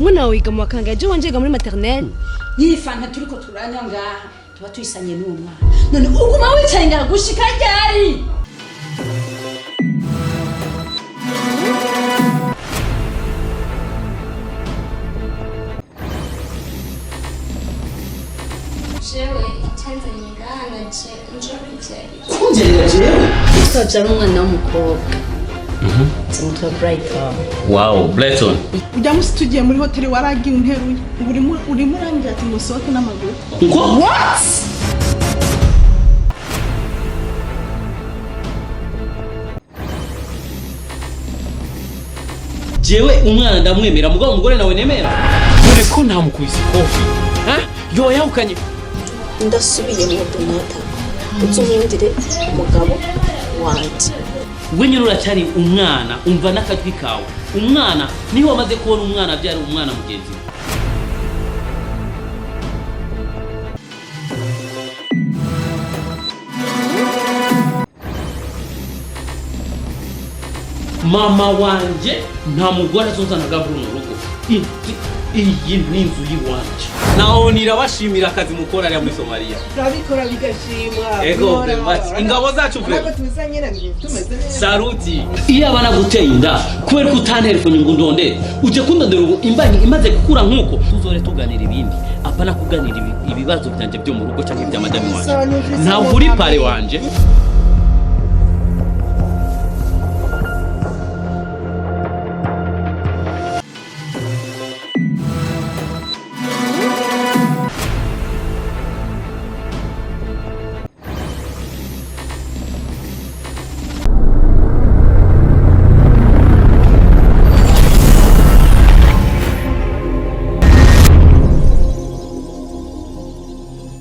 Umwana wawe yiga mu wakanga, ejo wanje yiga muri maternelle. Iyi fanta turiko turanywa ngaha tuba tuyisanye n'uwo mwana. None uguma wicaye ngaha gushika ryari? Jewe icyanzanye ngaha, naje nje kubyarira. Kungerera jewe? Uzabyara umwana w'umukobwa nzamutwa Brighton. Wow, Brighton. Ujya musi tugiye muri hoteli, waragiye unteruye. Ubu urimo urangira ati musohoke n'amaguru. Ngo What? Jewe umwana ndamwemera, mugabo umugore nawe nemera. Dore ko ntamukubise ikofi, ha yoba yahukanye. Ndasubiye mu Donata, uze umwundire umugabo wanjye. We nyine uracyari umwana, umva n'akajwi kawe. Umwana niho wamaze kubona umwana abyara umwana mugenzi we. Mama wanje nta mugore azozana gaburu mu rugo. Iyi ni inzu y'iwanje. Naho nirabashimira akazi mukora ariya muri Somaliya. Turabikora bigashimwa. Ego, vraiment. Ingabo zacu Ntabwo vraiment. tuza nyine tumeze neza. Saruti. Iyo abana guteye inda, kubera ko utantelefone ngo undondere, uje kundondera ubu imbanyi imaze gukura nk'uko. Tuzore tuganira ibindi, apana kuganira ibibazo byanjye byo mu rugo cyangwa ibya madame wanje. Ntabwo uri pare wanje.